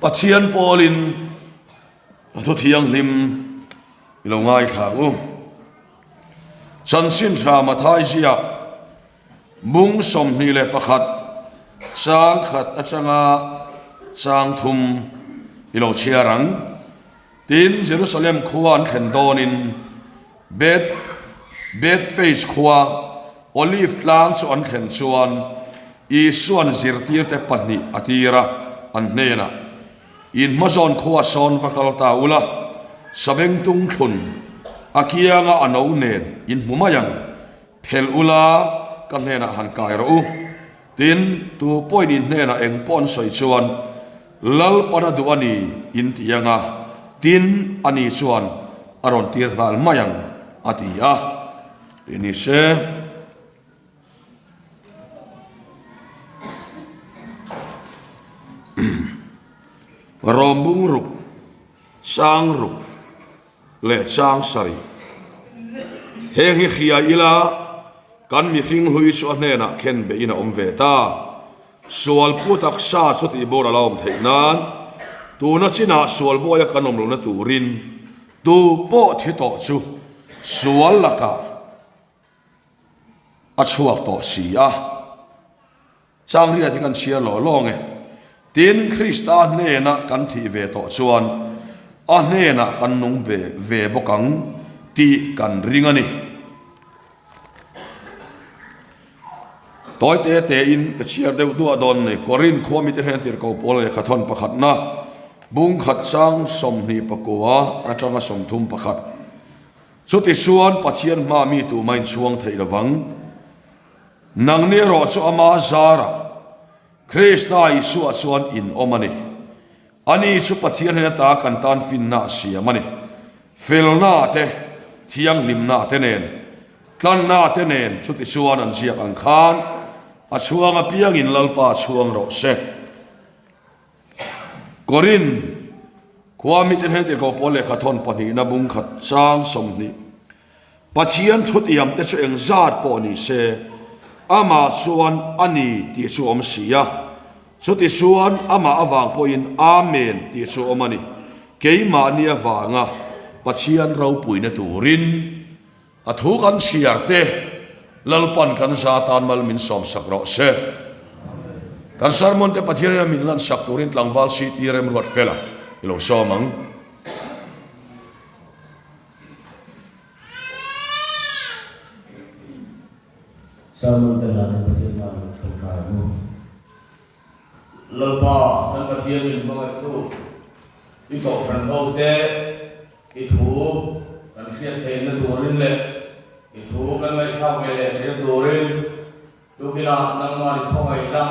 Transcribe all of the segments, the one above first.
Pathian pawlin a thu thianghlim i lo ngaithla ang u. Chanchin tha Mathai ziak bung 21 chang khat atanga chang thum i lo chhiar ang. Tin, Jerusalem khua an thlen dawnin Beth Bethphage khua Olive tlang chu an thlen chuan Isua'n zirtirte pahnih a tir a, an hnenah, In hmazawn khua sawn va kal ta ula, sabengtung thlun a kianga a no nen in hmu mai ang, phelh ula ka hnenah han kai rawh u. Tin, tu pawhin in hnenah eng pawh an sawi chuan, Lalpan a duh a ni, in ti ang a, tin, ani chuan a rawn tir nghal mai ang, a ti a. Tih ni se. Rawmbung ruk, chang ruk leh chang sarih. Heng hi hria ila kan mihring hlui chu a hnenah khen behin a awm ve ta. Sual pu taksa chu tihbawr a la awm theih nan tuna chinah sual bawi a kan awm lohna turin tu pawh thi tawh chu sual lakah a chhuak tawh si a. Changriat hi kan chhiar lawh lawng e. Tin, Krista hnena kan thih ve tawh chuan a hnenah kan nung ve ve bawk ang tih kan ring a ni. Tawi te tein ka chhiar deuh duah dawn ni. Korin khua mite hnen tirhko pawl lehkha thawn pakhatna bung khat chang 29 atanga 31. Chutichuan Pathian hmaa mi tumah inchhuang theih lovang. Nangni erawh chu ama zarah Krista Isua chuan in awm a ni. Ani chu Pathian hnen ata kan tan finna a siam a ni. Felna te, thianghlimna te nen, tlanna te nen chuti chuan an ziak ang khan a chhuang apiangin Lalpa chhuang rawh se. Korin khua mite hnen tirhkoh pawl lehkha thawn pahnihna bung khat chang 20. Pathian thutiam te chu eng zat pawh ni se, amah chuan a ni tih chu awm si a. Chuti chuan amah avang pawhin Amen tih chu awm a ni. Keimahni avanga Pathian ropuina turin a thu kan chhiar te Lalpan kan za tan mal min sawmsak rawh se. Kan sermon te Pathian ina min lansak turin tlangval CT remruat fela i lo sawm ang. Sermon te hlanin Pathian hma lo tho thai ang u. Lalpa kan Pathian min hmangaihtu i kohhran ho te i thu kan hriat theihna turin leh i thu kan ngaihthlak ve leh theihna turin Tukinah nangmah i khawngaihna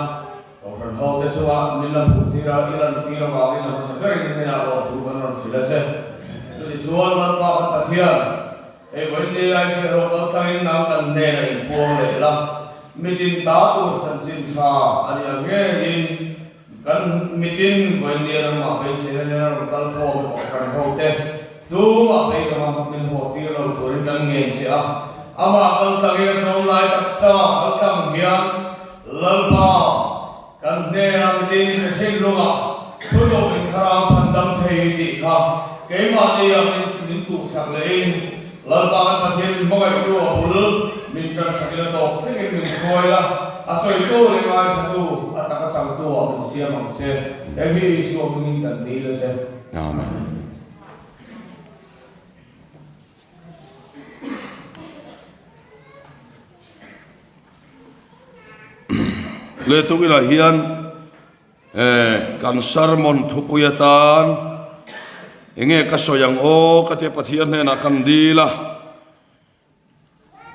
Kohhran hote chungah min la hmuh tir a, i lan tir avangin a hmasa berin hnenah lawmthu kan rawn hrilh a che. Chutichuan Lalpa kan Pathian, hei vawiin ni ai chhiahhlawh kal tlangin nang kan hnenah inpuang leh la, mitin ta tur chanchin tha a ni ang ngeiin kan mitin vawiin ni a nangmah beiseina nena rawn kal khawm i Kohhran hote Tumah beidawng a min haw tir lo turin kan ngen che a, amah kal tlangin a tlawm lai taksa kal tlang hian Lalpa kan hnenah mitin ka thinlungah thuduh in thlarau chhandam thei tih kha keimahni ah min tuhsak lehin Lalpa kan Pathian min hmangaihtu a bul min tansakin a tawk thlengin min hruai la, a sawitu leh ngaithlatu a taka changtu ah min siam ang che. Hei hi Isua hmingin kan dil a che. Amen. Le tukinah hian kan sermon thupui atan enge ka sawi ang aw ka tia Pathian hnenah kan dil a.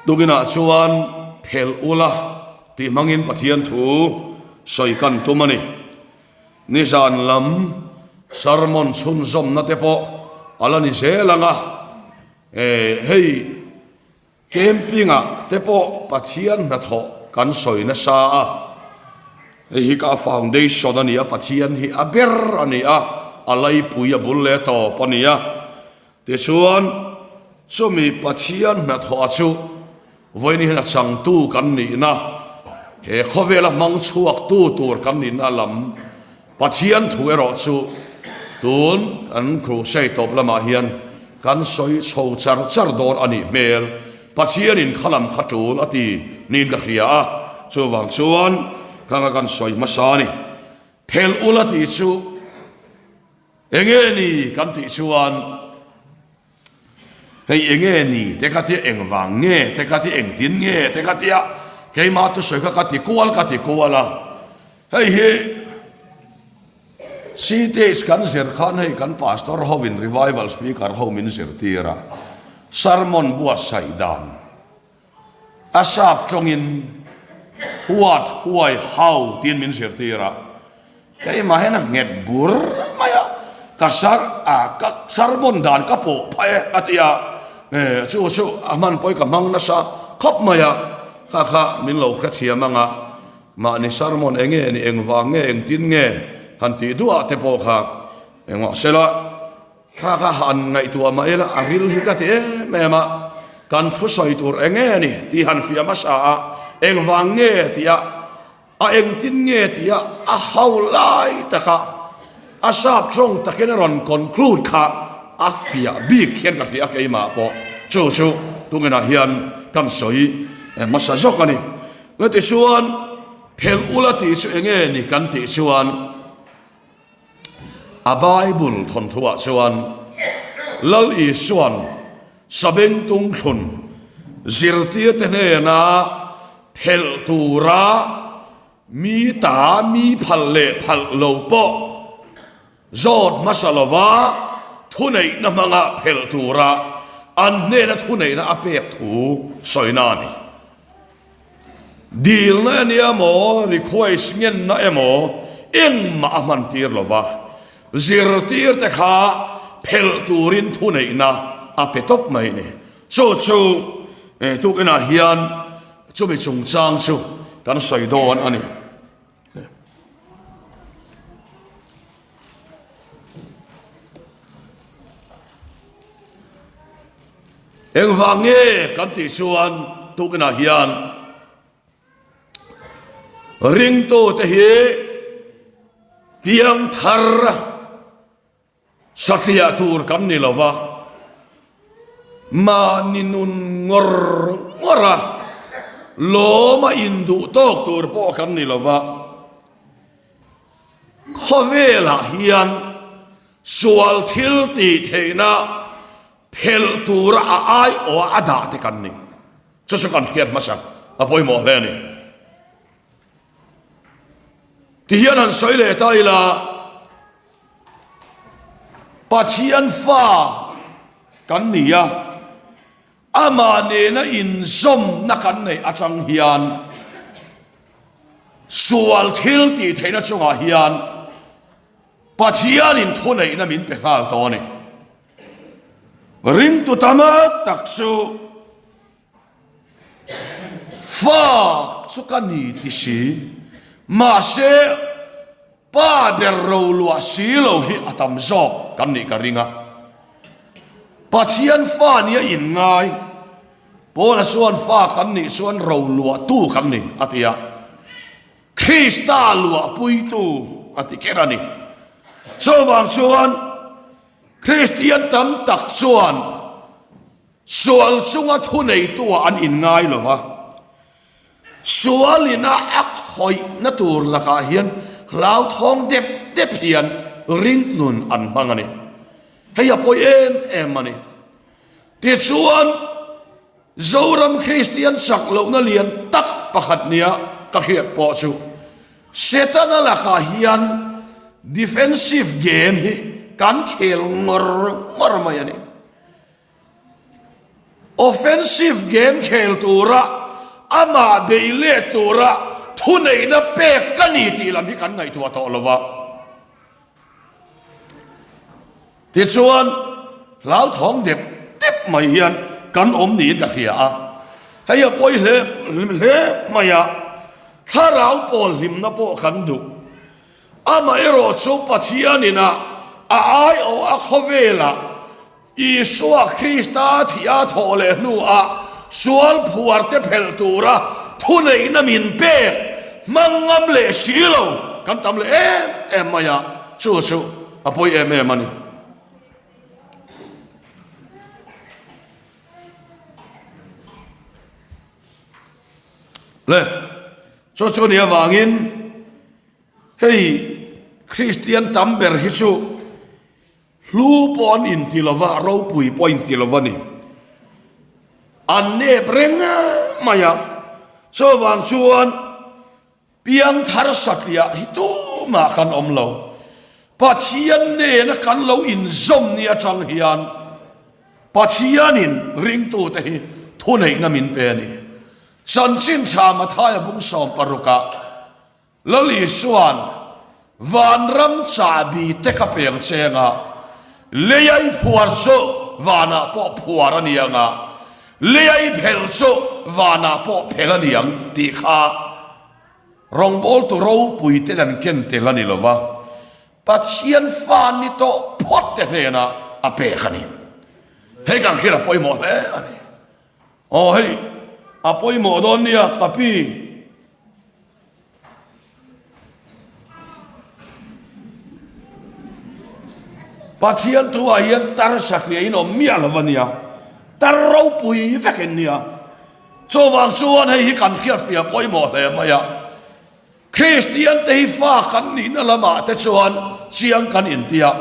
Tukinah chuan phelh ula tih hmangin Pathian thu sawi kan tum a ni. Nizan lam sermon chhunzawmna te pawh a la ni zel ang a, hei camping-ah te pawh Pathian hnathawh kan sawi nasa a, hei hi ka foundation a ni a, Pathian hi a ber a ni a, a laipui a bul leh tawp a ni a. Tichuan, chumi Pathian hnathawh chu vawiin hian a changtu kan nihna, he khawvela hmang chhuaktu tur kan nihna lam Pathian thu erawh chu tun kan crusade tawp lamah hian kan sawi chho char char dawn a nih hmel. Pathianin kha lam kha tul a ti niin ka hria a, chuvang chuan ka nga kan sawi hmasa a ni. Phel ula tih chu enge ni kan tih chuan Hei enge ni te kha tia engvang nge te kha tia engtin nge te kha tia keimah thusawi kha ka ti kual ka ti kual a, hei hi CTH kan zir khan hei kan pastor hovin revival speaker ho min zirtir a, sermon buatsaih dan a sap tawngin what, why, how tiin min zirtir a. Keimah hian a nghet bur mai a, ka sar a ka sermon dan ka pawh phah e a ti a, e chu chu a hman pawhin ka hmang nasa khawp mai a, kha kha min lo hrethiam ang a, mahni sermon eng nge ni engvang nge engtin nge han tih duah te pawh kha engmah sela kha kha han ngaihtuah mah ila a ril hi ka ti em em a, kan thusawi tur eng nge ni tih han fiah hmasa a, engvang nge tih a. A engtin nge tia a hau lai taka a sap tawng takin a rawn conclude kha a fiah bik hian ka hria keimah pawh chu chu tungenah hian kan sawi hmasa zawk a ni. Chutichuan phelh ula tih chu enge ni kan tih chuan a Bible thawnthuah chuan Lal Isuan Sabengtung thlun zirtirte hnena phelh tura mi ta mi phal leh phal lo pawh zawt hmasa lova thuneihna hmanga phelh tura an hnena thuneihna a pek thu sawina a ni. Dilna a nia maw, request ngenna emaw engmah a hman tir lo va, zirtirte kha phelh turin thuneihna a pe tawp mai a ni. Chu chu tukinah hian chumi chungchang chu kan sawi dawn a ni. Engvang nge kan tih chuan tukinah hian ringtute hi piangthar satliah tur kan ni lo va, mahni nun ngawr ngawr a lawma induh tawk tur pawh kan ni lo va, khawvelah hian sual thil tih theihna phelh tura a aiawh a dah te kan ni. Chu chu kan hriat hmasa a pawimawh hle a ni. Tihian han sawi leh ta ila, Pathian fa kan ni a, amah nena inzawmna kan neih atang hian sual thil tih theihna chungah hian Pathianin thuneihna min pe nghal tawh a ni. Ringtu tam tak chu fa chu ka ni ti si, mahse pa ber ro luah si lo hi a tam zawk kan nih ka ring a. Pathian fa nia inngai, Paula chuan fa kan nih chuan ro luahtu kan ni a ti a. Krista luahpuitu a ti kher a ni. Chuvang chuan Kristian tam tak chuan sual chunga thuneitua an inngai lo va, sualina a khawihna tur lakah hian hlauthawng dep dep hian ringnun an hmang a ni. Hei a pawi em em a ni. Tichuan, Zoram Kristian chak lohna lian tak pakhat nia ka hriat pawh chu Setana lakah hian defensive game hi kan khel ngawr ngawr mai a ni. Offensive game khel tura amah bei let tura thuneihna pek ka ni tih lam hi kan ngaihtuah tawh lo va. Tichuan, hlauthawng dep dep mai hian kan awm niin ka hria a, hei a pawi hle hle mai a, thlarau pawl hlimna pawh kan duh. Amaherawh chu Pathianin a a aiawh a khawvelah Isua Krista thih a thawh leh hnuah sual phuar te phelh tura thuneihna min pek hmang ngam leh si lo. kan tam leh em em mai a, chu chu a pawi em em a ni. Le, chu chu ni avangin hei Kristian tam ber hi chu Hlu pawh an inti lo va, ropui pawh a inti lo va ni. An nep reng mai a, chuvang chuan piangthar satliah hi tumah kan awm lo. Pathian nena kan lo inzawm ni atang hian Pathianin ringtute hi thuneihna min pe a ni. Chanchin tha Mathaia bung sawmparukah Lal Isua'n vanram chahbi te ka peng cheng a, leia i phuar chu vanah pawh phuar a ni ang a, leia i phel chu vanah pawh phel a ni ang tih kha rawngbawltu ropui te kan ken tel a ni lo va, Pathian fa ni tawh phawt te hnenah a pek a ni. Hei kan hriat a pawimawh hle a ni. Aw hei a pawimawh dawn nia ka pi. Pathian thuah hian tar satliah in awm miah lo a nia, tar ropui vek in nia. Chuvang chuan hei hi kan hriatfiah pawimawh hle mai a. Kristian te hi fa kan nihna lamah te chuan chiang kan inti a,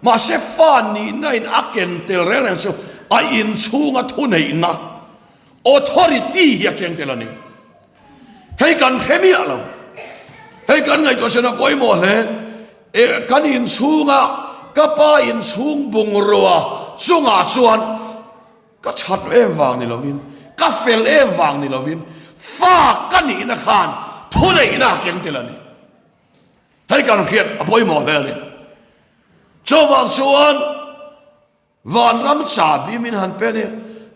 mahse fa nihna in a ken tel reng reng chu a inchhunga thuneihna, authority, hi a keng tel a ni. Hei kan hre miah lo. Hei kan ngaihtuah sen a pawimawh hle. E, kan inchhunga ka pa inchhung bungrua chungah chuan ka that em vang ni lovin, ka fel em vang ni lovin, fa ka nihna khan thuneihna a keng tel a ni. Hei kan hriat a pawimawh hle a ni. Chuvang chuan Vanram chahbi min han pe nia,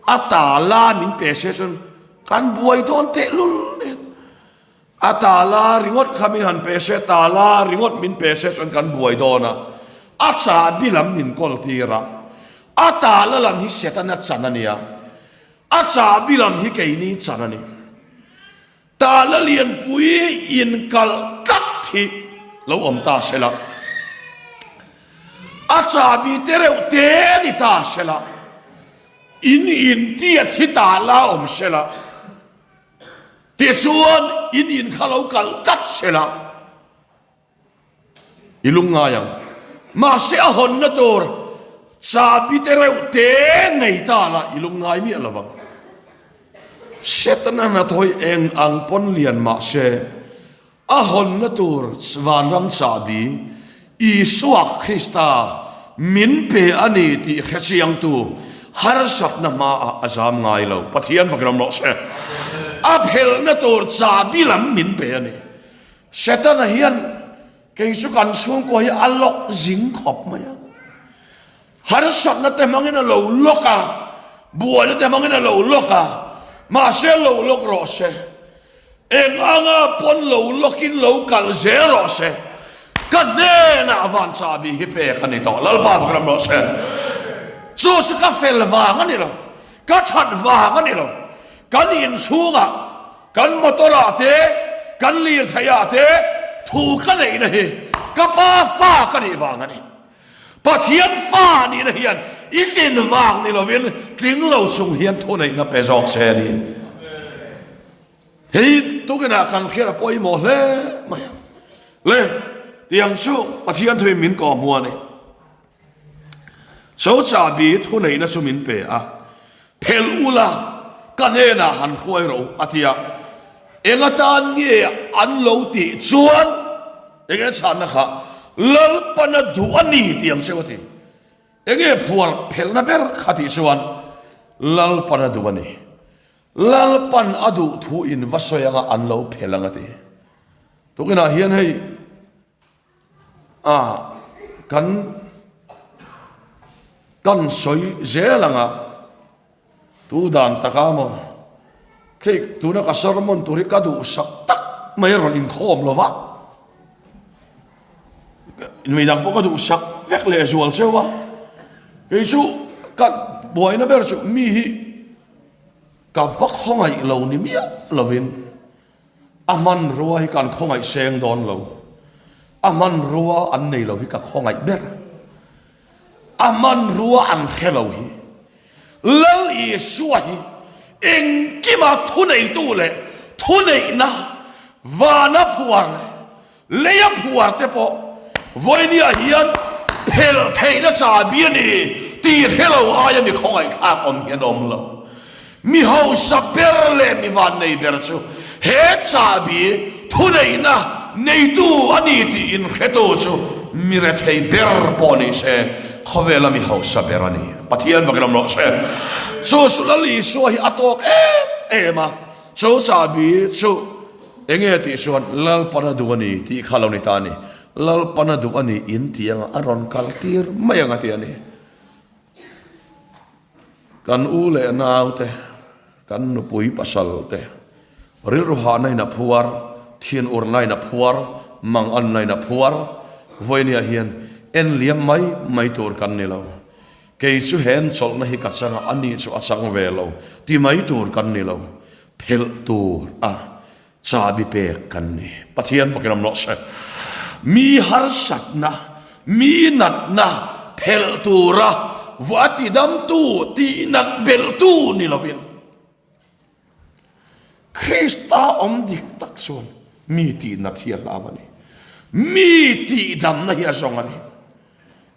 a tala min pe se chuan kan buai dawn tehlul nen. A tala ringawt kha min han pe se, tala ringawt min pe se chuan kan buai dawn a. A chahbi lam min kawl tir a, a tala lam hi Setana chan a nia, a chahbi lam hi keini chan a ni. Tala lianpui inkalh tlat hi lo awm ta se la, a chahbi te reuh te ni ta se la, in intiat hi tala awm se la, tichuan in in kha lo kalh tlat se la, I lungngai ang. Mahse a hawnna tur chahbi te reuh te nei ta la i lungngai miah lo vang. Setana hnathawih eng ang pawn lian mahse a hawnna tur vanram chahbi Isua Krista min pe a ni tih hrechiangtu harsatna hmaah a zam ngai lo. Pathian vakin awm rawh se. A phelhna tur chahbi lam min pe a ni. Setana hian kei chu kan chhungkua hi a lawk zing khawp mai a. Harsatna te hmangin a lo lawk a, buaina te hmangin a lo lawk a, mahse lo lawk rawh se. Eng anga pawn lo lawkin lo kal zel rawh se. Ka hnenah van chahbi hi pek a ni tawh. Lalpa va ram rawh se. Chu chu ka fel vang a ni lo. Ka that vang a ni lo. Kan inchhungah Kan motor ah te, kan lirthei ah te thu ka neihna hi ka pa fa ka nih vang a ni. Pathian fa nihna hian i tlin vang ni lovin tling lo chung hian thu neihna pe zawk che a ni. Hei tukinah kan hriat a pawimawh hle mai ang. Le, tiang chu Pathian thuin min kawhhmu a ni. Cho chahbi thuneihna chu min pe a, Phelh ula, ka hnenah han hruai rawh u, a ti a. Eng atan nge an lo tih chuan eng nge chhanna kha Lalpana duh a ni tih ang cheu a ti. Eng nge phuar phelhna ber kha tih chuan Lalpana duh a ni. Lalpan a duh thu in va sawi anga an lo phelh ang a ti. Tukinah hian hei. A kan kan sawi zel ang a, tu dan taka maw khi tuna ka sermon tur hi ka duhsak tak mai a rawn inkhawm lo va, midang pawh ka duhsak vek leh zual cheu a, kei chu ka buaina ber chu mi hi ka va khawngaih lo ni miah lovin. A hmanrua hi kan khawngaih seng dawn lo. A hmanrua an nei lo hi ka khawngaih ber. A hmanrua an hre lo hi. Lal Isua hi engkima thuneitu leh thuneihna vana phuar leh leia phuar te pawh vawinia hian phelh theihna chahbi a ni tih hre lo aia mi khawngaihthlak awm hi an awm lo. Mi hausa ber leh mi vannei ber chu he chahbi thuneihna neitu a ni tih inhretu chu mi rethei ber pawh ni se, khawvela mi hausa ber a ni. Pathian vakin awm rawh se. Chu chu Lal Isua hi a tawk em em a, chu chahbi chu enge tih chuan Lalpana duh a ni tih kha lo ni ta a ni. Lalpana duh a ni in tih anga a rawn kal tir mai ang a ti a ni. Kan u leh nau te, kan nupui pasal te, rilru hahna in a phuar, thian urna in a phuar, mang anna in a phuar, vawinia hian en liam mai mai tur kan ni lo. Kei chu hen chawlhna hi ka chang a, ani chu a chang ve lo ti mai tur kan ni lo. Phelh tur a Chahbi pek kan ni. Pathian fakin awm rawh se. Mi harsatna, mi natna phelh tura va tidamtu, tihnat belhtu ni lovin, Krista awm dik tak chuan mi tihnat hi a hlau a ni. Mi tihdamna hi a zawng a ni.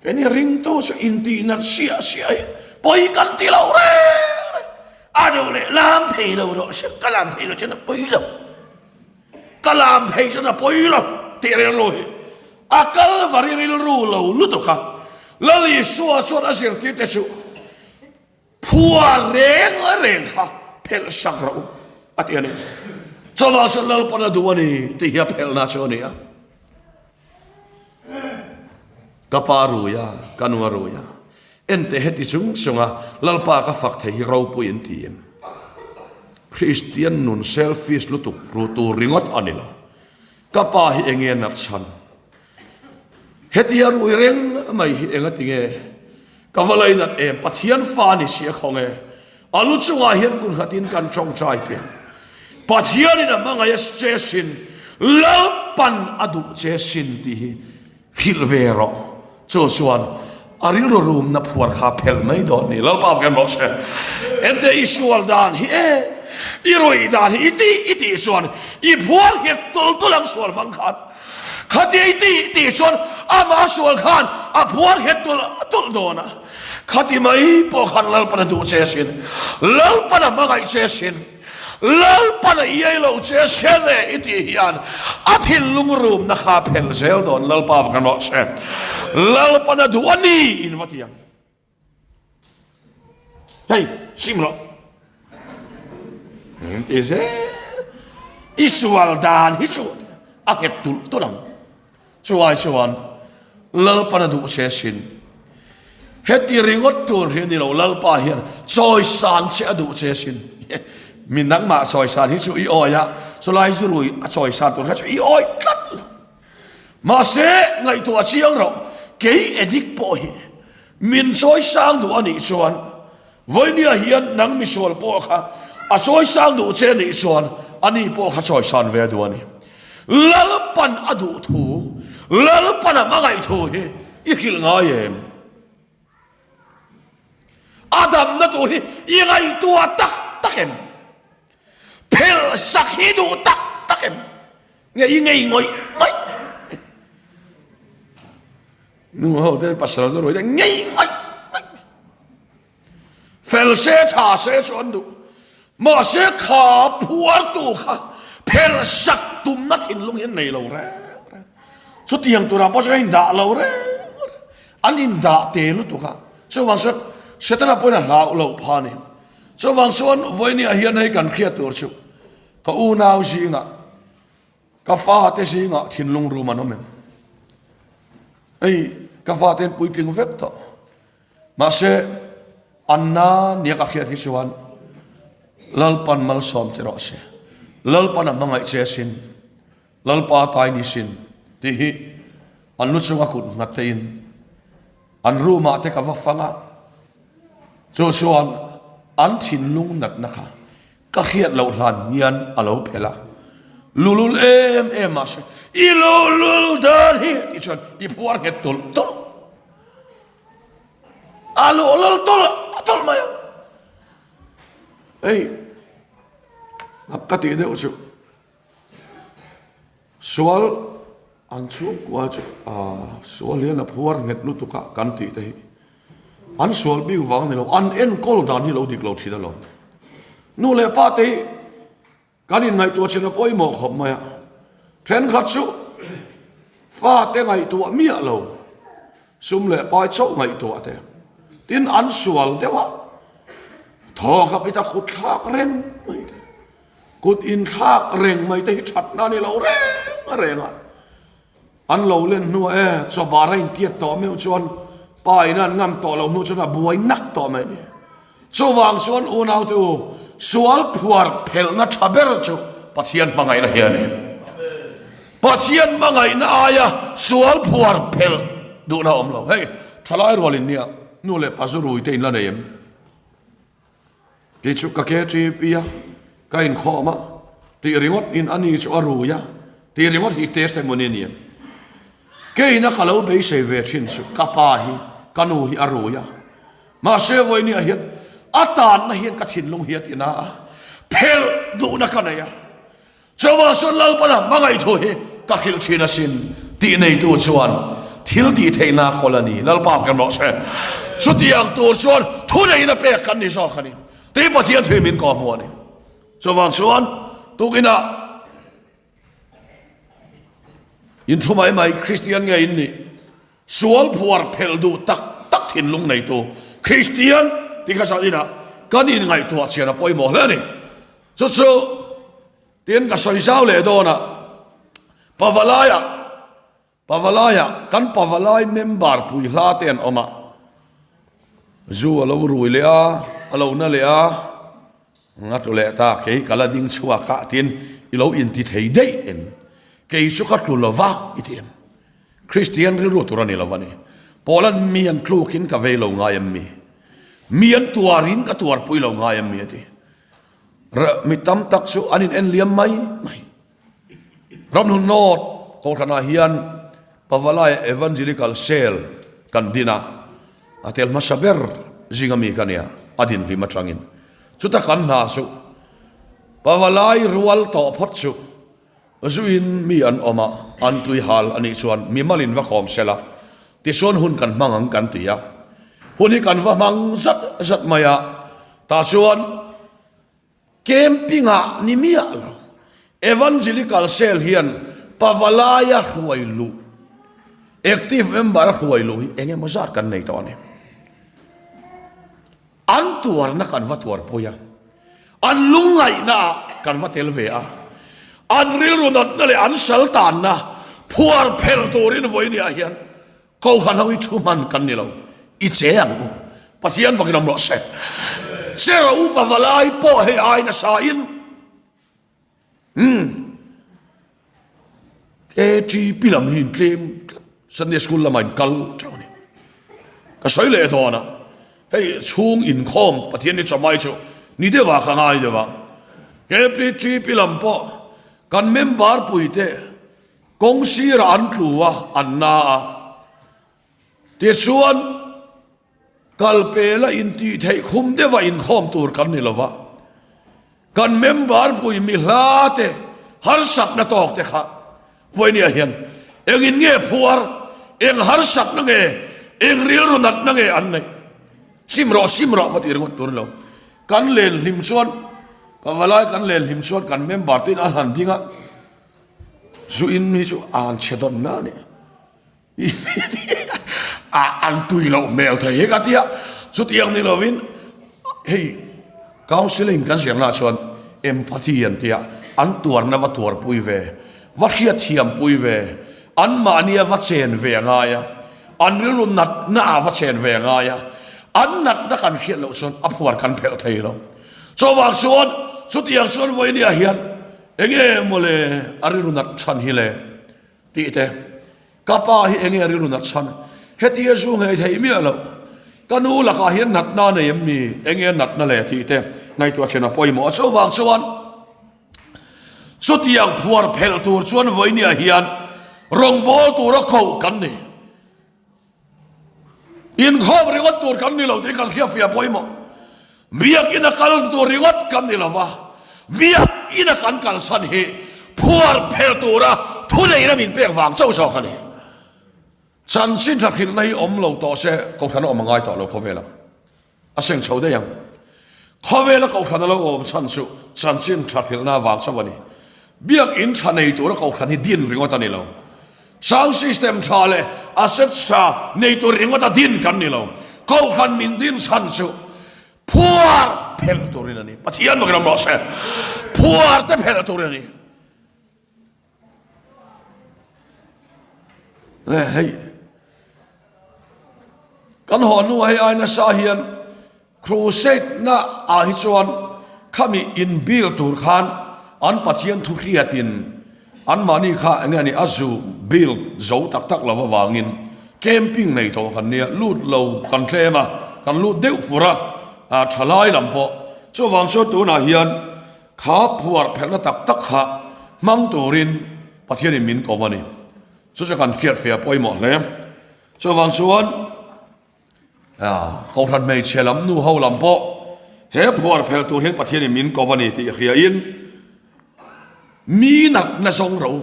Keini ringtu chu intihnat siah siah hi pawi kan ti lo reng reng. A deuh leh lam thei lo rawh se, ka lam thei lo chuan a pawi lo. Ka lam thei chuan a pawi lo tih rilru hi a Kalvari rilru lo lutuk a. Lal Isua chuan a zirtirte chu Phua reng reng kha phelh sak rawh u, a ti a ni. Chuvang chuan Lalpan a duh a ni tih hi a phelhna chu a ni a. Ka pa rui a, ka nu a rui a, ente heti chung chunga Lalpa ka fak thei hi ropui an ti em? Kristian nun selfish lutuk ru tur ringawt a ni lo. Ka pa hi enge nat chhan? Hetia rui reng mai hi enga tinge ka va lainat em? Pathian fa ni si a khawng e. A lu chungah hian kun khatin kan tawngtai pian. Pathianin a hmangaih a che sin, Lalpan a duh che sin tih hi hrilh ve rawh. Chu chuan a rilru rumna phuar kha phelh mai dawn ni. Lalpa vek rawh se. Ente i sual dan hi e, i ruih dan hi i tih i tih chuan i phuar nghet tul tul ang sual hmang khan. Khatia i tih tih chuan amah sual khan a phuar nghet tul tul dawn a. Khati mai pawh khan Lalpan a duh che sin, Lalpan a hmangaih che sin. Lalpan a iai lo che se le i tih hian a thinlung rumna kha a phelh zel dawn Lalpa va kan rawh se. Lalpan a duh a ni in va ti ang. Hei, sim rawh. In ti zel. I sual dan hi chu a nghet tulh tulh ang. Chuai chuan Lalpan a duh che sin. Heti ringawt tur hi a ni lo, Lalpa hian chawisan che a duh che sin. Mi nangmah chawisan hi chu i awi a, chulai zu rui a chawisan tur kha chu i awi tlat lo. Mahse, ngaihtuah chiang rawh, kei edik pawh hi min chawisang duh a nih chuan Vawinia hian nang misual pawh kha a chawisang duh che nih chuan ani pawh kha chawisan ve a duh a ni. Lalpan a duh thu, Lalpan a hmangaih thu hi i hrilh ngai em? A damna tur hi i ngaihtuah tak tak em? Phelh sak hi duh tak tak em? Nge i ngei ngawih ngawih? Nu ho te pasal chu ruai te ngei ngawih ngawih. Fel se tha se chu an duh. Mahse kha phuartu kha phel sak tumna thinlung hi an nei lo reng reng. Chutiang turah pawh chuan a indah lo reng reng. An indah te lutuk a. Chuvang chuan Setana pawhin a hlauh loh pha a ni. Chuvang chuan vawinia hian hei kan hriat tur chu ka unau zingah Ka fate zingah thinlung rum an awm em? Hei, ka fate an puitling vek tawh. Mahse, Anna nia ka hriat hi chuan Lalpan malsawm che rawh se. Lalpan a hmangaih che sin. Lalpa tai ni sin tih hi an lu chunga kut nghat te in an room ah te ka va fang a. Chu chuan an thinlung natna kha Ka hriat loh hlan hian a lo phelh a, lulul em em mahse. I luhlul dan hi tih chuan i phuar nghet tulh tulh. A luhlul tulh tulh mai a. Hei, ka tih deuh chu. Sual an chhungkua chu sual hian a phuar nghet lutuk a kan tih te hi an sual bik vang ni lo, an enkawl dan hi lo dik lo thin alawm. Nu leh pa te hi kan inngaihtuah chin a pawimawh khawp mai a, thenkhat chu fate ngaihtuah miah lo, sum leh pai chauh ngaihtuah te, tin an sual deuh a, thaw kha pita kut thlak reng mai te. Kut inthlak reng mai te hi thatna a ni lo reng reng a, an lo len hnuah e chawbar a intiat tawh meuh chuan pa in an ngam tawh loh hnu chuan a buai nak tawh mai a ni. Chuvang chuan unaute u, sual phuar phelhna tha ber chu Pathian hmangaihna hi a ni. Pathian hmangaihna aia sual phuar phelh duhna a awm lo. Hei, thalai rual in nia, nu leh pa zu rui te in la nei em? Kei chu ka KTP a, ka inkhawm a, tih ringawt in ani chu a rui a, tih ringawt hi testimony a ni em? Keina ka lo beisei ve thin chu ka pa hi, ka nu hi a rui a, mahse vawinia hian a tanna hian ka thinlung hi a ti na a, phelh duhna ka nei a. Chuvang chuan Lalpana hmangaih thu hi ka hrilh thin asin tih neitu chuan thil tih theihna kawl a ni. Lalpa kan rawh se. Chutiang tur chuan thuneihna pek kan ni zawk a ni. Tih Pathian thu hi min kawh hmu a ni. Chuvang chuan tukinah in thu mai mai Kristian nge in nih? Sual phuar phelh duh tak tak thinlung neitu Kristian tih kha zaninah kan inngaihtuah chian a pawimawh hle a ni. Chu chu tin ka sawi zau leh dawn a, Pavalai-ah, Pavalai-ah kan Pavalai member pui hla te an awm a, zu a lo rui leh a, a lo na leh a, nga tlu leh ta, kei ka la ding chhuak a tin i lo inti thei daih em? Kei chu ka tlu lova i ti em? Kristian rilru tur a ni lo a ni. Paula'n mi an tlukin ka vei lo ngai em mi? Mi an tuarin ka tuarpui lo ngai em mi a ti. Mi tam tak chu an in en liam mai mai. Ramhlun North Kohhranah hian Pavalai Evangelical Cell kan din a, a tel hmasa ber zinga mi ka nia, a din hlim atangin. Chuta kan hna chu Pavalai rual tawh phawt chu Zuin mi an awm a, an tui hal a nih chuan mi malin va kawm sela, tichuan hun kan hmang ang kan ti a. Hun hi kan va hmang zat zat mai a, tah chuan camping ah ni miah lo, Evangelical Cell hian Pavalaia hruai luh, active member a hruai luh hi eng emaw zat kan nei tawh a ni. An tuarna kan va tuarpui a, an lungngaihna ah kan va tel ve a, an rilru natna leh an sal tanna phuar phelh turin vawinia hian Kohhran ho hi thu hman kan ni lo, i che ang u. Pathian vakin awm rawh se. Che rawh u pavalai pawh hei ai nasa in. Umm. KTP lam hi in tlem tlat. Sunday school lamah in kal teuh a ni. Ka sawi leh dawn a, hei chhung inkhawm Pathian ni chawhmai chu ni deuh ah ka ngai deuh a. KTP lam pawh kan member puite kawng sirah an tlu a, an na a. Tichuan. Kal pela intih theih khum deuha inkhawm tur kan ni lova, kan member pui mi hla te harsatna tawk te kha vawinia hian engin nge phuar, eng harsatna nge, eng rilru natna nge an neih? Sim rawh, sim rawh va tih ringawt tur ni lo. Kan len hlim chuan, pavalai kan len hlim chuan kan member te in an han ding a, zu in hi chu a han chhe dawn na a ni. A an tui loh hmel thei hi ka tia chutiang ni lovin hei counselling kan zirna chuan empathy an tia an tuarna va tuarpui ve va hriatthiampui ve an mahnia va chen ve a ngai a an rilru natna ah va chen ve a ngai a an natna kan hriat loh chuan a phuar kan phelh thei lo chuvang chuan chutiang chuan vawinia hian enge mawle a rilru nat chhan hi le Tih te, Ka pa hi enge a rilru nat chhan? Hetia zu nghei theih miah loh. Ka nu lakah hian natna a nei em ni? Enge a natna le? Tih te ngaihtuah chen a pawimawh a. Chuvang chuan chutiang phuar phelh tur chuan vawinia hian. Rawngbâwl tura koh kan ni. Inkhawm ringawt tur kan ni lo tih kan hriatfiah pawimawh. Biakina kal tur ringawt kan ni lo va, biakina kan kalsan hi phuar phelh tura thuneihna min pek vang chauh zawk a ni. Chanchin tha hrilhna hi awm lo tawh se kohhran a awm a ngai tawh lo khawvelah. A seng chho daih ang. Khawvela kohhran a lo awm chhan chu chanchin tha hrilhna vang chauh a ni. Biakinn tha nei tura kohhran hi din ringawt a ni lo. Sound system tha leh assets tha nei tur ringawt a din kan ni lo. Kohhran min din chhan chu phuar phelh turin a ni. Pathian vakin awm rawh se. Phuar te phelh turin a ni. Le hei kan haw hnu hei ai nasa hian crusade na ah hi chuan khami in bill tur khan an Pathian thu hriatin an mahni kha enge ni a zu bill zo tak tak lo avangin camping nei tawh kan nia lut lo kan tlem a kan lut deuh fur a thalai lam pawh chuvang chuan tunah hian Kha phuar phelhna tak tak kha hmang turin Pathianin min ko a ni. Chu chu kan hriatfiah pawimawh hle. Chuvang chuan Kohhran hmeichhe lam nu ho lam pawh he phuar phelh tur hian Pathianin min ko a ni tih hriain mi natna zawng rawh u,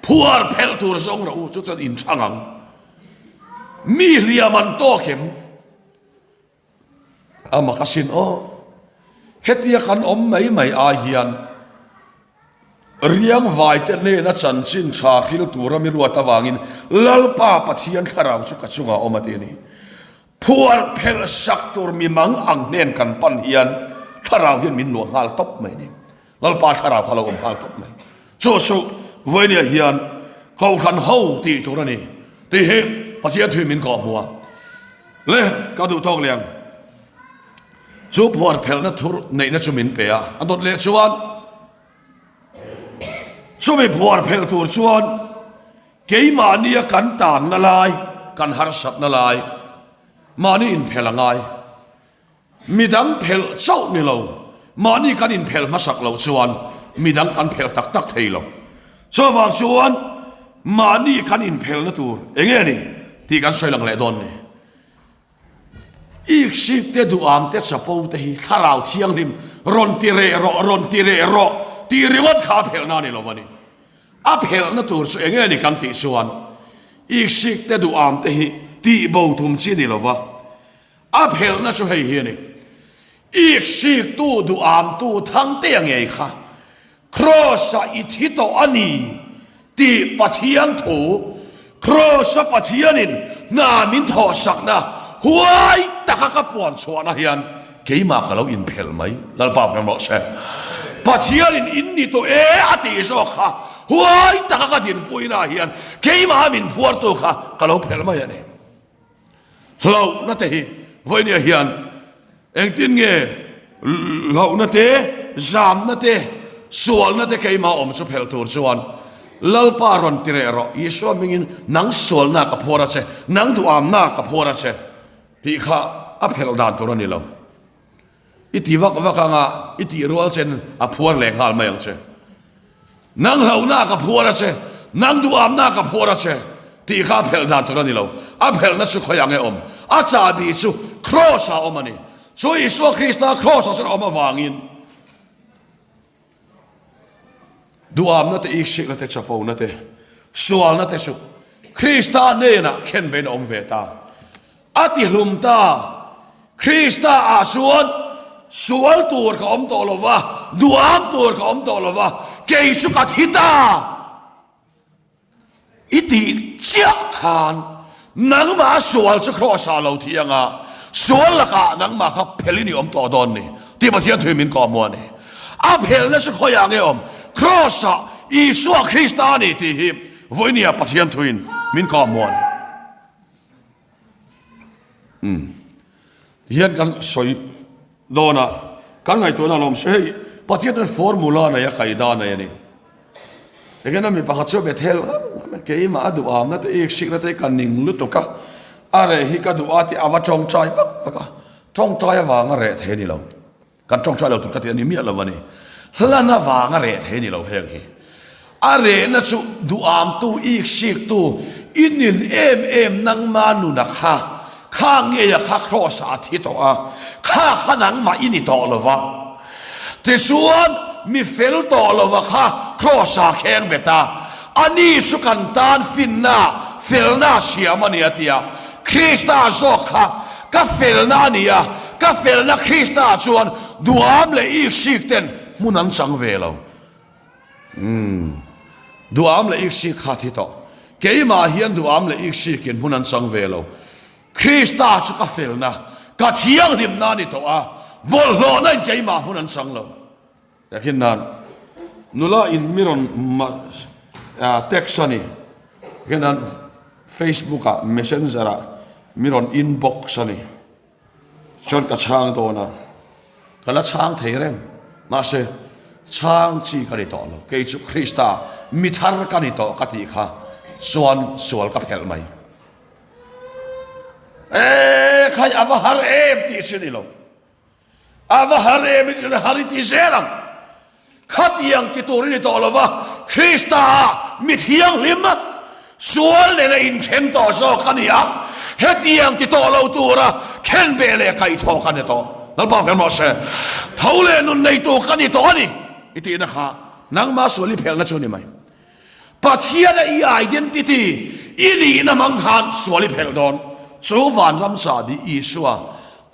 phuar phelh tur zawng rawh u, chu chuan inchhang ang. Mi hliam an tawk em? A mak asin aw. Hetia kan awm mai mai ai hian riangvai te hnena chanchin tha hril tura mi ruat avangin Lalpa Pathian thlarau chu ka chungah awm a ti a ni. Phuar phelh sak tur mi mang ang hnen kan pan hian thlarau hian min luah nghal tawp mai a ni. Lalpa thlarau kha lo awm nghal tawp mai. Chu chu vawinia hian Kohhran ho tih tur a ni tih hi Pathian thui min kawh hmu a. Le ka duh tawk liang chu phuar phelhna thur neihna chu min pe a, a dawt leh chuan chumi phuar phelh tur chuan keimahnia kan tanna lai, kan harsatna lai mahni inphelh a ngai. Midang phelh chauh ni lo, mahni kan inphelh hmasak loh chuan midang kan phelh tak tak thei lo. Chuvang chuan mahni kan inphelhna tur eng nge ni tih kan sawi lang leh dawn ni. Iksik te duham te chapo te hi thlarau thianghlim rawn ti reh rawh rawn ti reh rawh tih ringawt kha a phelhna a ni lo a ni. A phelhna tur chu eng nge ni kan tih chuan iksik te duham te hi tihbo tum chi ni lo va. A phelhna chu hei hi a ni, Iksiktu duhamtu Thangtea ngei kha Kraws-ah i thi tawh a ni tih Pathian thu, Kraws-a Pathianin hna min thawhsakna huai taka ka puan chhuahna hian keimah ka lo inphelh mai. Lalpa veng rawh se. Pathianin in ni tawh e a tih zawk kha huai taka ka dinpuinaah hian keimaha min phuartu kha ka lo phelh mai a ni. Hlauhna te hi vawinia hian engtin nge hlauhna te, zamna te, sualna te keimah awm chu phelh tur chuan Lalpa rawn ti reh rawh, Isua hmingin nang sualna ka phuar a che, nang duhamna ka phuar a che tih kha a phelh dan tur a ni lo. I ti vak vak anga i tih rual chen a phuar leh nghal mai ang che. Nang hlauhna ka phuar a che, nang duhamna ka phuar a che tih kha a phelh dan tur a ni lo. A phelhna chu khawi ang e awm? A chahbi chu Kraws ah a awm a ni. Chu Isua Krista Kraws ah chuan a awm avangin Duhamna te, iksikna te, chapona te, sualna te chu Krista hnenah khenbein a awm ve ta. A ti hlum ta. Krista ah chuan sual tur ka awm tawh lo va, duham tur ka awm tawh lo va, kei chu ka thi ta. I tih chiah khan nangmah sual chu Kraws ah lo thi anga, sual lakah nangmah kha phelin i awm tawh dawn ni tih Pathian thui min kawhhmuh a ni. A phelna chu khawiah nge awm? Kraws ah Isua Krista a ni tih hi vawinia Pathian thuin min kawhhmuh a ni. Umm. Tihian kan sawi dawn a, kan ngaihtuahna a lawm se hei Pathian chuan formula nei a, kaida nei a ni. Enge na mi pakhat chu Bethel keimah a duhamna te iksikna te ka ning lutuk a, a reh hi ka duh a tih a va tawngtai vak vak a, tawngtai avanga reh thei a ni lo. Kan tawngtai lo tur ka ti a ni miah lo a ni. Hlan avanga reh thei a ni lo heng hi. A rehna chu duhamtu, iksiktu, i nin em em nangma nuna kha, kha ngeia kha Kraws ah a thi tawh a, kha kha nangmah i ni tawh lo va. Tichuan, mi fel tawh lo va kha Kraws ah kheng bet a, ani chu kan tan finna, felna siam a ni a ti a. Krista zawk kha ka felna a ni a, ka felna Krista ah chuan duham leh iksik ten hmun an chang ve lo. Umm. Duham leh iksik kha thi tawh. Keimah hian duham leh iksikin hmun an chang ve lo. Krista chu ka felna, ka thianghlimna a ni tawh a, bawlhhlawhna in keimah hmun an chang lo. Takhin nan nula in mi rawn text a ni. Takhin nan Facebook ah messenger ah mi rawn inbox a ni. Chuan ka chhang dawn a, ka la chhang thei reng. Mahse, chhang chi ka ni tawh lo. Kei chu Krista mi thar ka ni tawh ka tih kha chuan sual ka phelh mai. E khai a va har em tih chi ni lo. A va har em i tih chuan har i ti zel ang. Khatiang ti tur i ni tawh lo va, Krista ah mi thianghlim sual nena inthen tawh zawk a ni a, hetiang ti tawh lo tura khenbeh leh kaihthawh ka ni tawh. Lalpa fel mawh se, tho leh nun neitu ka ni tawh a ni i tihna kha nangma sual i phelhna chu a ni mai. Pathiana i identity, i nihna hmang khan sual i phelh dawn. Chu vanram chahbi Isua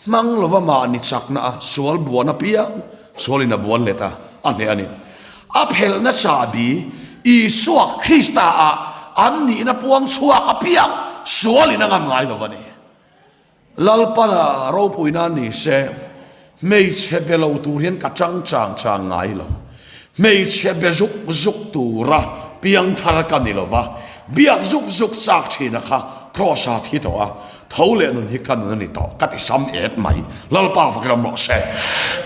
hmang lova mahni chakna a sual buan apiang sualin a buan let a, a hneh a ni. A phelhna chahbi Isua Krista ah an nihna puang chhuak apiang sualin a ngam ngai lo a ni. Lalpana ropuina ni se, hmeichhe be lo tur hian ka chang chang chang ngai lo. Hmeichhe be zuk zuk tura piangthar ka ni lo va, biak zuk zuk chak thina kha Kraws-a thi tawh a, tho leh nun hi ka nun a ni tawh ka ti sam et mai. Lalpa fak ram rawh se.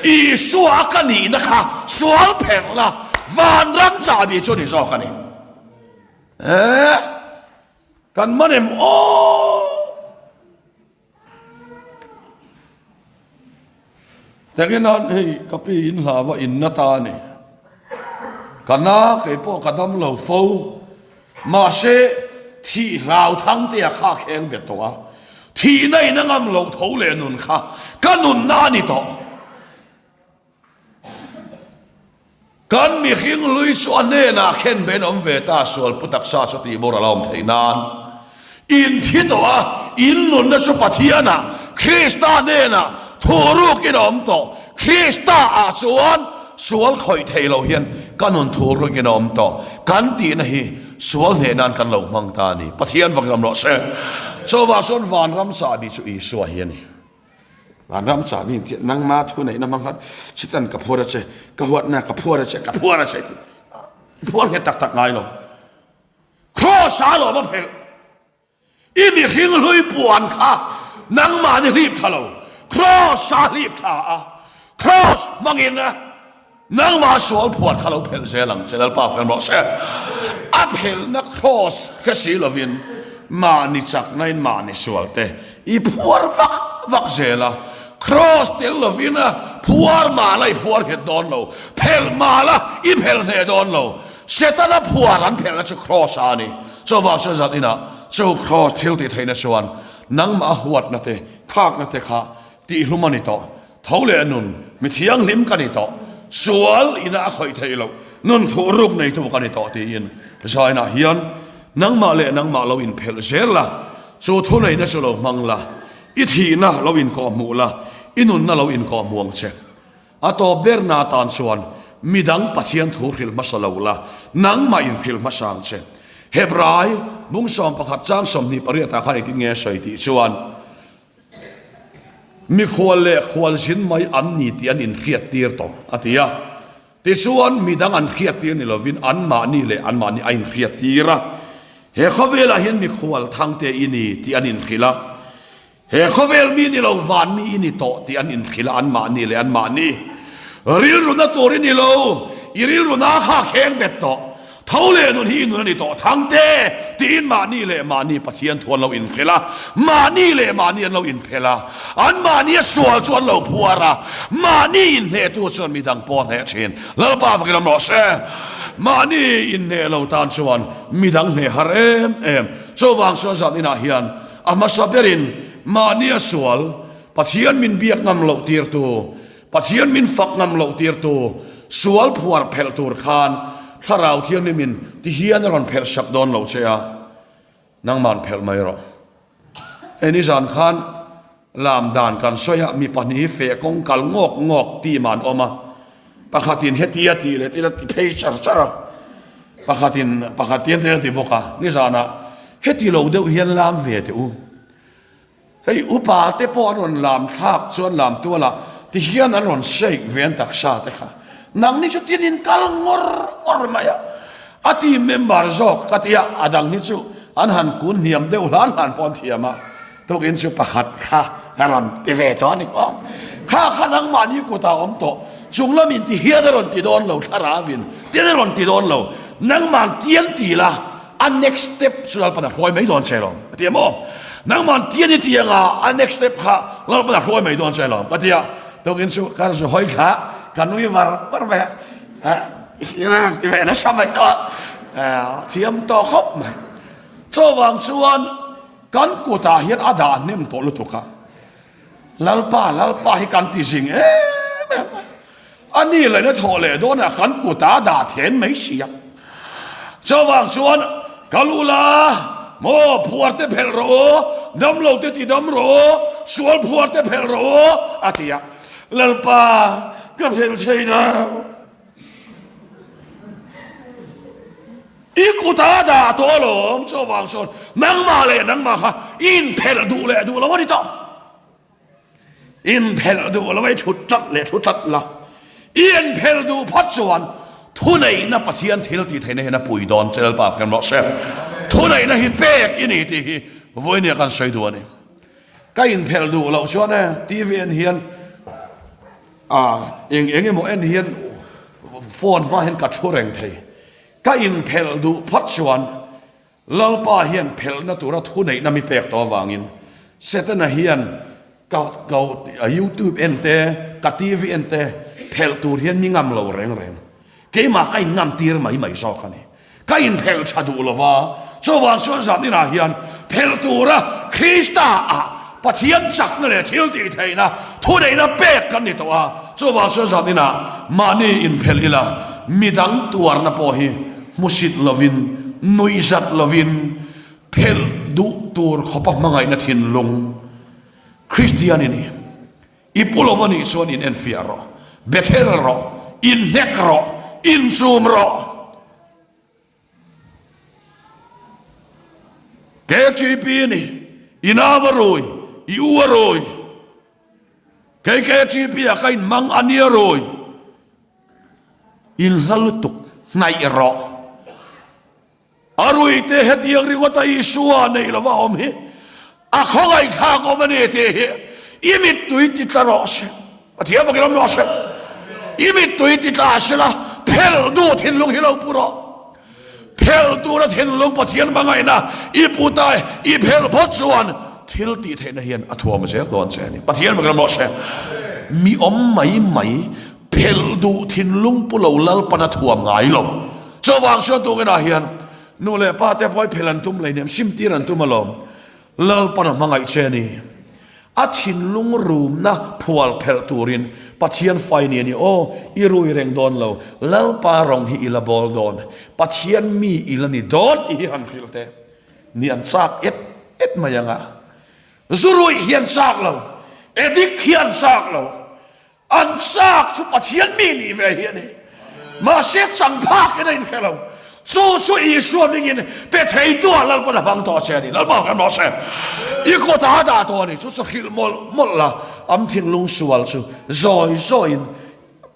Isua ka nihna kha sual phelhna vanram chahbi chu a ni zawk a ni. Eh! Kan man em aw! Takin an hei ka pi in hla va in na ta a ni. Ka na kei pawh ka dam lo fo. Mahse thih hlau thang te a kha kheng bet tawh a. Thihna in a ngam loh tho leh nun kha ka nunna a ni tawh. Kan mihring hlui chu a hnenah khen ben awm ve ta, sual pu taksa chu tih bawr a la awm theih nan. In thi tawh a, in nunna chu Pathianah, Krista hnenah thurukin a awm tawh. Krista ah chuan sual khawih thei lo hian ka nun thurukin a awm tawh. Kan tihna hi sual hneh nan kan lo hmang ta a ni. Pathian vak ram rawh se. Chuvang chuan vanram chahbi chu Isua hi a ni. Vanram chahbi in tih nangma thu neihna hmang khan chitan ka phuar a che, ka huatna ka phuar a che, ka phuar a che tih phuar nghet tak tak ngai lo. Kraws a lawm a phelh. I mihring hlui puan kha nangmahni hlip tha lo, kraws a hlip tha a, kraws hmangin Nangmah sual phuan kha lo phelh zel ang che Lalpa fel rawh se. A phelhna kraws hre si lovin mahni chakna in mahni sual te i phuar vak vak zel a. Kraws tel lovin a phuar mah la i phuar nghet dawn lo, phelh mah la i phelh hneh dawn lo. Setana phuar an phelhna chu kraws a ni. Chuvang chuan zan inah chu kraws thil tih theihna chuan nangmah a huatna te, khakna te kha tihhlum a ni tawh. Tho leh nun, mi thianghlim ka ni tawh, sual ina a khawih theih loh, nun thuh ruk neitu ka ni tawh tiin zainah hian nangmah leh nangmah lo inphelh zel la, chu thuneihna chu lo hmang la, i thihna lo inkawhhmuh la, i nunna lo inkawhhmuh ang che. A tawp berna atan chuan midang Pathian thu hrilh hmasa lo la, nangmah inhrilh hmasa ang che. Hebrai bung 11 chang 28 ah khan engtin nge a sawi tih chuan, Mikhual leh khualzin mai an ni tih an inhriattir tawh, a ti a. Tichuan, midang an hriattir ni lovin anmahni leh anmahni a inhriattir a. He khawvelah hian mikhual thangte i ni tih an inhrilh a. He khawvel mi ni lo van mi i ni tawh tih an inhrilh a anmahni leh anmahni. Rilruna tur i ni lo, i rilruna kha kheng bet tawh. Tho leh nun hi i nun a ni tawh thang te tiin mahni leh mahni Pathian thu an lo inhrilh a, mahni leh mahni an lo inphelh a, anmahni a sual chu an lo phuar a, mahni inhnehtu chuan midang pawh a hneh thin. Lalpa fakin awm rawh se. Mahni inhneh lo tan chuan midang hneh har em em. Chuvang chuan zan inah hian a hmasa berin mahnia sual Pathian min biak ngam loh tirtu, Pathian min fak ngam loh tirtu sual phuar phelh tur khan Thlarau Thianghlimin ti hian a rawn phelh sak dawn lo che a, nangman phelh mai rawh. Hei nizan khan lam dan kan sawi a, mi pahnih hi feh kawng kal ngawk ngawk team ah an awm a, pakhatin hetia tih leh tila ti phei char char a, pakhatin pakhat tian te a ti bawk a, nizanah heti lo deuh hian lam ve teh u. Hei upa te pawh an rawn lam thlak chuan lam tualah ti hian an rawn shake ve an taksa te kha. Nangni chu tin in kal ngawr ngawr mai a. A team member zawk ka tia a dang hi chu an han kun hniam deuh hlan hlan pawh an thiam a. Tukin chu pakhat kha a rawn ti ve tawh a ni maw. Kha kha nangmahni kutah awm tawh. Chung lamin ti hian a rawn ti dawn lo thlarauin tin a rawn ti dawn lo. Nangman tian ti la. A next step chu Lalpan a hruai mai dawn che lawm ka ti a maw? Nangman tian i ti anga a next step kha Lalpan a hruai mai dawn che lawm ka ti a. Tukin chu ka zu hawi thla ka nui var var mai a, ti ve nasa mai tawh a, thiam tawh khawp mai. Chuvang chuan kan kutah hian a dah hnem tawh lutuk a. Lalpa, Lalpa hi kan ti zing em em a, a ni leh na thawh leh dawnah kan kut a dah then mai si a. Chuvang chuan kal ula, maw phuar te phelh rawh u, damlo te ti dam rawh u, sual phuar te phelh rawh u, a ti a. Lalpa, ka phelh thei lo. I kut a dah tawh alawm, chuvang chuan nangmah leh nangmah kha i inphelh duh leh duh lo a ni tawh. Inphelh duh lo a i thut tlat leh thu tlat la, i inphelh duh phawt chuan thuneihna Pathian thil tih theihna hian a pui dawn che Lalpa kan rawh se. Thuneihna hi pek i ni tih hi vawinia kan sawi duh a ni. Ka inphelh duh loh chuan e TV en hian a eng eng emaw en hian phone hma hian ka thu reng thei. Ka inphelh duh phawt chuan Lalpa hian phelhna tura thuneihna mi pek tawh avangin Setana hian ka ka YouTube en te, ka TV en te phelh tur hian mi ngam lo reng reng. Keimah ka inngam tir mai mai zawk a ni. Ka inphelh tha duh lo va, chuvang chuan zan inah hian phelh tura Krista ah Pathian chakna leh thil tih theihna thuneihna pek kan ni tawh a, chuvang chuan zan inah mahni inphelh ila midang tuarna pawh hi hmusit lovin, nuihzat lovin phelh duh tur khawpa hmangaihna thinlung Kristian i ni. I pu lo anih chuan in enfiah rawh, Bethel rawh, inhnek rawh, inchum rawh. KGP ni, i nau a rui, i u a rui. Kei KGP ah ka inhmang a nia rui. Inhla lutuk hnaih rawh. A ruite hetiang ringawta Isua nei lova awm hi a khawngaihthlak awm a ni tih hi i mittui ti tla rawh se. Pathian vakin awm rawh se. I mittui ti tla sela phelh duh thinlung hi lo pu rawh. Phelh tura thinlung Pathian hmangaihna i pu ta i phelh phawt chuan thil tih theihna hian a thuam zel dawn che a ni. Pathian vakin awm rawh se. Mi awm mai mai Phelh duh thinlung pu lo Lalpan a thuam ngai lo. Chuvang chuan tukinah hian nu leh pa te pawh phelh an tum leinem, simtir an tum alawm. Lalpan a hmangaih che a ni. A thinlung rumna phual phelh turin Pathian fai ni a ni. Aw, i rui reng dawn lo. Lalpa rawng hi i la bawl dawn. Pathian mi i la ni dawn tih hi han hrilh teh. Ni an chak et et mai ang a. Zu ruih hi an chak lo. Addict hi an chak lo. An chak chu Pathian mi nih ve hi a ni. Mahse chang phakin a inhre lo. Chu chu Isua hmingin pe theitu ah Lalpan a hmang tawh che a ni. Lalpa kan rawh se. I kawtah a dah tawh a ni. Chu chu hrilh mawlh mawlh la, am thinlung sual chu zawi zawiin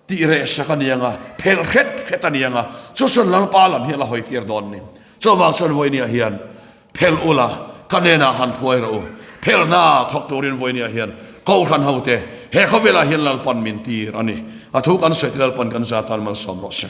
tih reh sak a ni ang a, phelh hret hret a ni ang a, chu chuan Lalpa lam hi a la hawi tir dawn a ni. Chuvang chuan vawinia hian Phelh ula, ka hnenah han hruai rawh u. Phelhna thawk turin vawinia hian Kohhran hote he khawvelah hian Lalpan min tir a ni. A thu kan sawi te Lalpan kan za tan malsawm rawh se.